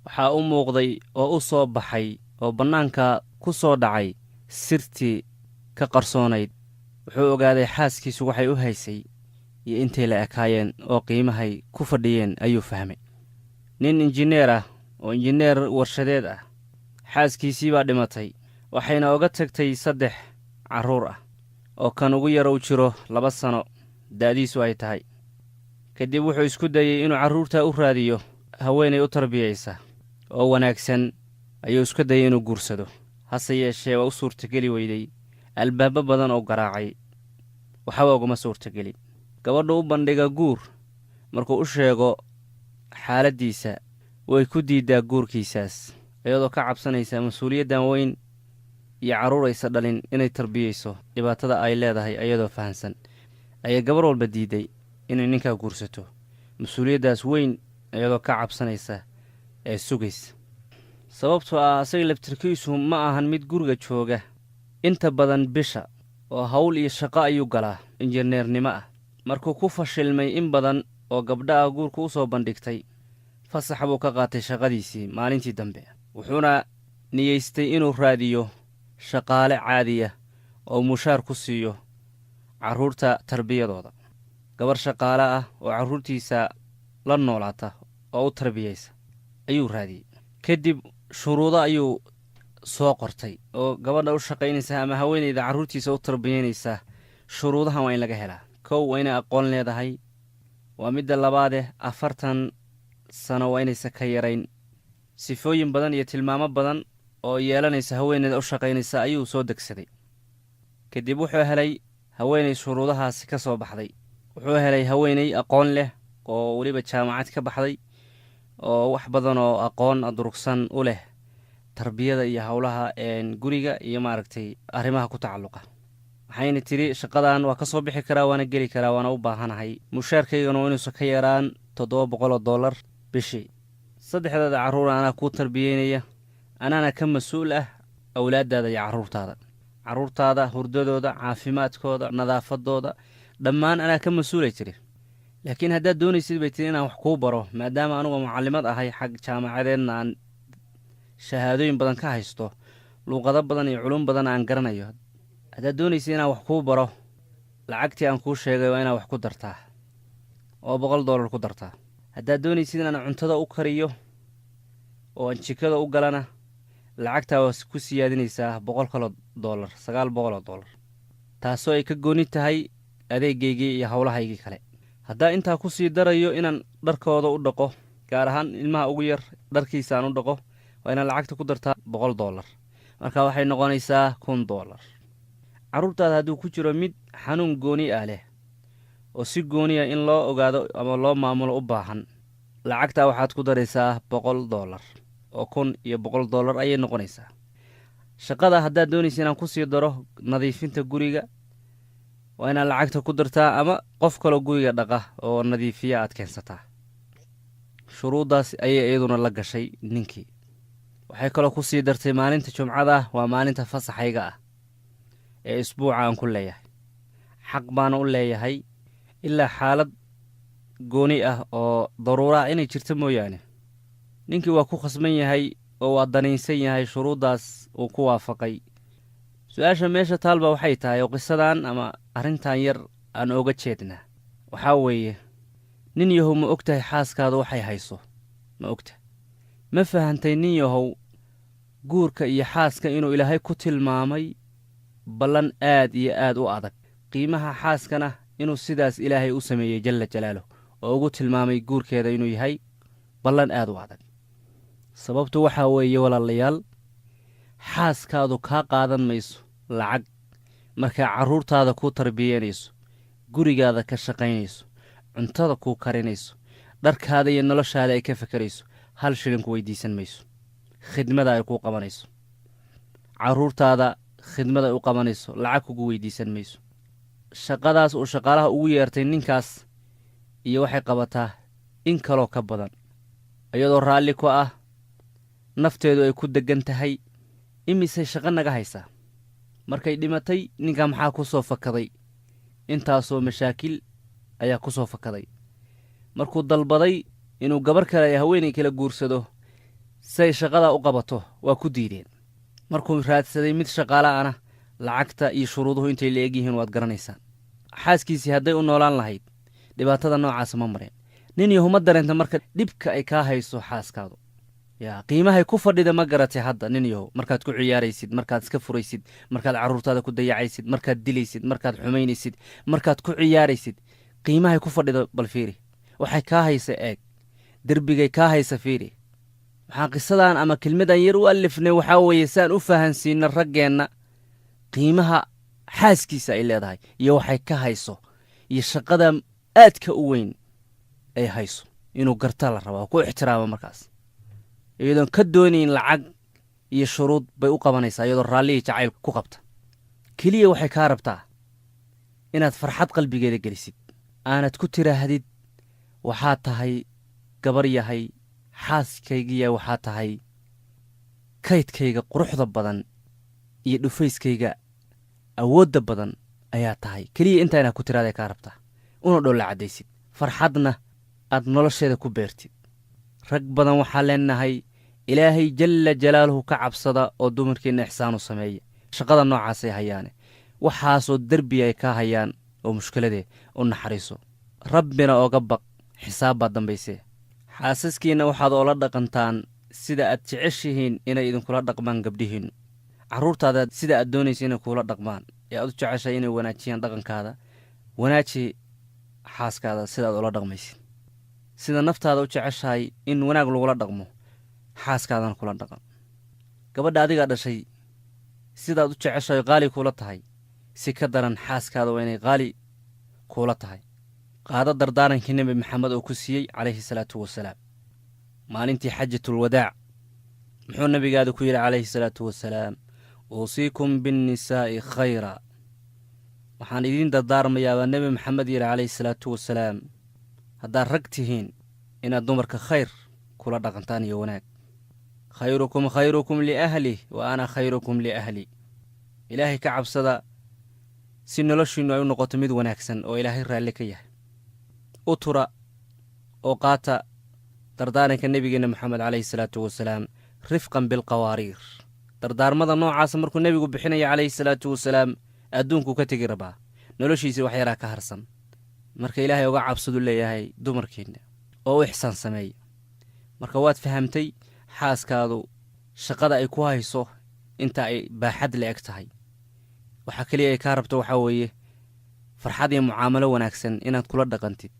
Waxaa u muuqday oo u soo baxay oo bannaanka ku soo dhacay sirtii ka qarsoonayd. Wuxuu ogaaday xaaskiisu waxay u haysay iyo intay la ekaayeen oo qiimahay ku fadhiyeen ayuu fahmay. Nin injineer ah oo injineer warshadeed ah, xaaskiisii baa dhimatay, waxayna oga tagtay 3 carruur ah oo kan ugu yar uu jiro 2 sano da'diisu ay tahay. Kadib wuxuu isku dayey inuu carruurta u raadiyo haweenay u tarbiyaysa oo wanaagsan. Ayuu isku dayey inuu guursado, hase yeeshee waa u suurtageli weyday. Albaabo badan oo garaacay waxba ugama suurtagelin. Gabadhu u bandhiga guur markuu u sheego xaaladdiisa, way ku diiddaa guurkiisaas, iyadoo ka cabsanaysa mas-uuliyaddan weyn iyo carruuraysa dhalin inay tarbiyeyso dhibaatada ay leedahay. Iyadoo fahansan ayay gabar walba diiday inay ninkaa guursato, mas-uuliyaddaas weyn iyadoo ka cabsanaysa ee sugaysa, sababtoo ah asaga laftirkiisu ma ahan mid guriga jooga inta badan bisha, oo hawl iyo shaqo ayuu galaa injineernimo ah. Markuu ku fashilmay in badan oo gabdha ah guurka u soo bandhigtay, fasax buu ka qaatay shaqadiisii maalintii dambe, wuxuuna niyeystay inuu raadiyo shaqaale caadiya oo mushaar ku siiyo carruurta tarbiyadooda. Gabar shaqaale ah oo carruurtiisa la noolaata oo u tarbiyaysa ayuu raadiyey. Kadib shuruudo ayuu soo qortay oo gabadha u shaqaynaysa ama haweenayda carruurtiisa u tarbiyaynaysa shuruudahan waa in laga helaa. 1, waa inay aqoon leedahay. Waa midda labaadeh, 40 sano waa inaysa ka yarayn. Sifooyin badan iyo tilmaamo badan oo yeelanaysa haweeneyda u shaqaynaysa ayuu soo degsaday. Kadib wuxuu helay haweeney shuruudahaasi ka soo baxday. Wuxuu helay haweeney aqoon leh oo weliba jaamacad ka baxday oo wax badan oo aqoon durugsan u leh tarbiyada iyo howlaha guriga iyo maaragtay arrimaha ku tacalluqa. Waxayna tidhi, shaqadan waa ka soo bixi karaa, waana geli karaa, waana u baahanahay. Mushaarkaygana waa inuusan ka yaraan $700 bishii. Saddexdaada carruur anaa kuu tarbiyeynaya, anaana ka mas-uul ah awlaaddaada iyo carruurtaada. Carruurtaada hurdadooda, caafimaadkooda, nadaafadooda, dhammaan anaa ka mas-uulay tiri. Laakiin haddaad doonaysid, bay tiri, inaan wax kuu baro, maadaama anugu mucallimad ahay, xag jaamacadeedna aan shahaadooyin badan ka haysto, luuqado badan iyo culum badan aan garanayo, haddaad doonaysid inaan wax kuu baro, lacagtii aan kuu sheegay waa inaad wax ku dartaa oo $100 ku dartaa. Haddaad doonaysid inaan cuntada u kariyo oo aan jikada u galana, lacagtaa waa ku siyaadinaysaa 100 kaloo doolar, $900, taasoo ay ka gooni tahay adeegaygii iyo howlahaygii kale. Haddaa intaa ku sii darayo inaan dharkooda u dhaqo, gaar ahaan ilmaha ugu yar dharkiisa aan u dhaqo, waa inaad lacagta ku dartaa $100. Marka waxay noqonaysaa $1000. Carruurtaada hadduu ku jiro mid xanuun gooni ah leh oo si gooniya in loo ogaado ama loo maamulo u baahan, lacagtaa waxaad ku daraysaa $100, oo $1100 ayay noqonaysaa. Shaqada haddaad doonaysa inaan kusii daro nadiifinta guriga, waa inaad lacagta ku dartaa ama qof kaloo guriga dhaqa oo nadiifiya aad keensataa. Shuruuddaas ayay iyaduna la gashay ninkii. Waxay kaloo ku sii dartay, maalinta Jumcada waa maalinta fasaxayga ah ee isbuuca aan ku leeyahay, xaq baana u leeyahay ilaa xaalad gooni ah oo daruura ah inay jirto mooyaane. Ninkii waa ku khasban yahay oo waa danaynsan yahay shuruuddaas uu ku waafaqay. Su-aasha meesha taalba waxay tahay, oo qisadan ama arrintan yar aan ooga jeednaa, waxaa weeye: nin yahow, ma og tahay xaaskaadu waxay hayso? Ma ogtahay? Ma fahantay, nin yahow, guurka iyo xaaska inuu Ilaahay ku tilmaamay ballan aad iyo aad u adag, qiimaha xaaskana inuu sidaas Ilaahay u sameeyey jalla jalaaluh oo ugu tilmaamay guurkeeda inuu yahay ballan aad u adag? Sababtu waxaa weeye, walaalayaal, xaaskaadu kaa qaadan mayso lacag markaa carruurtaada kuu tarbiyeynayso, gurigaada ka shaqaynayso, cuntada kuu karinayso, dharkaada iyo noloshaada ay ka fekerayso. Hal shilinku weydiisan mayso khidmada ay kuu qabanayso. Carruurtaada khidmada ay u qabanayso lacag kugu weydiisan mayso. Shaqadaas uu shaqaalaha ugu yeertay ninkaas iyo waxay qabataa in kaloo ka badan, iyadoo raalli ku ah, nafteedu ay ku deggan tahay. Imisay shaqo naga haysaa? Markay dhimatay ninkaa maxaa ku soo fakaday? Intaasoo mashaakil ayaa ku soo fakaday. Markuu dalbaday inuu gabar kale ee haweenay kala guursado, Siay shaqadaa u qabato waa ku diideen. Markuu raadsaday mid shaqaala ana, lacagta iyo shuruuduhu intay la egyihiin waad garanaysaan. Xaaskiisii hadday u noolaan lahayd, dhibaatada noocaasa ma mareen. Nin yahuma dareenta marka dhibka ay kaa hayso xaaskaadu, yaa qiimahay ku fadhida ma garatay hadda, nin yahow? Markaad ku ciyaaraysid, markaad iska furaysid, markaad carruurtaada ku dayacaysid, markaad dilaysid, markaad xumaynaysid, markaad ku ciyaaraysid, qiimahay ku fadhida bal fiiri. Waxay kaa haysa eeg, derbigay kaa haysa fiiri. Waxaan qisadan ama kelmadan yar u alifnay waxaa weeye saan u fahansiino raggeenna qiimaha xaaskiisa ay leedahay iyo waxay ka hayso iyo shaqada aadka u weyn ay hayso inuu garta la rabaa oo ku ixtiraamo. Markaas iyadoon ka doonayn lacag iyo shuruud bay u qabanaysaa, iyadoo raalli iyo jacayl ku qabta. Keliya waxay kaa rabtaa inaad farxad qalbigeeda gelisid, aanad ku tiraahdid: "Waxaa tahay gabar yahay, xaaskaygiya, waxaa tahay kaydkayga quruxda badan iyo dhufayskayga awoodda badan ayaa tahay." Keliya intaa inaad ku tiraada kaa rabtaa, una dhoolla caddaysid, farxadna aad nolosheeda ku beertid. Rag badan waxaa leenahay: Ilaahay jalla jalaaluhu ka cabsada oo dumarkiinna ixsaanu sameeya. Shaqada noocaasay hayaane, waxaasoo derbi ay kaa hayaan oo mushkiladee, u naxariiso, Rabbina oga baq, xisaab baad dambaysee. Xaasaskiinna waxaad oola dhaqantaan sida aad jeceshihiin inay idinkula dhaqmaan gabdhihiinnu. Carruurtaada sida aad doonaysa inay kuula dhaqmaan ee aad u jeceshahay inay wanaajiyaan dhaqankaada, wanaaji xaaskaada sidaad ula dhaqmaysid. Sida naftaada u jeceshahay in wanaag lagula dhaqmo, xaaskaadana kula dhaqan. Gabadha adigaa dhashay sidaad u jeceshahay, qaali kuula tahay, si ka daran xaaskaada waa inay qaali kuula tahay. Qaado dardaarankii Nebi Maxamed oo ku siiyey calayhi salaatu wasalaam maalintii xajatulwadaac. Muxuu nabigaada ku yidhi calayhi salaatu wasalaam? "Uusiikum binnisaa'i khayra." "Waxaan idiin dardaarmayaa," baa Nebi Maxamed yidhi calayhi salaatu wasalaam, "haddaad rag tihiin inaad dumarka khayr kula dhaqantaan iyo wanaag. Khayrukum khayrukum liahlih wa ana khayrukum liahli." Ilaahay ka cabsada si noloshiinnu ay u noqoto mid wanaagsan oo Ilaahay raalli ka yahay. U tura oo qaata dardaaranka nebigeenna Moxamed calayhi salaatu wasalaam. Rifqan bilqawaariir. Dardaarmada noocaasa markuu nebigu bixinaya calayhi salaatu wasalaam, adduunkuu ka tegi rabaa, noloshiisii wax yaraa ka harsan. Marka Ilaahay uga cabsadu leeyahay dumarkiinna oo u ixsaan sameeya. Marka waad fahamtay xaaskaadu shaqada ay ku hayso inta ay baaxad la eg tahay. Waxaa keliya ay kaa rabto waxaa weeye farxad iyo mucaamalo wanaagsan inaad kula dhaqantid.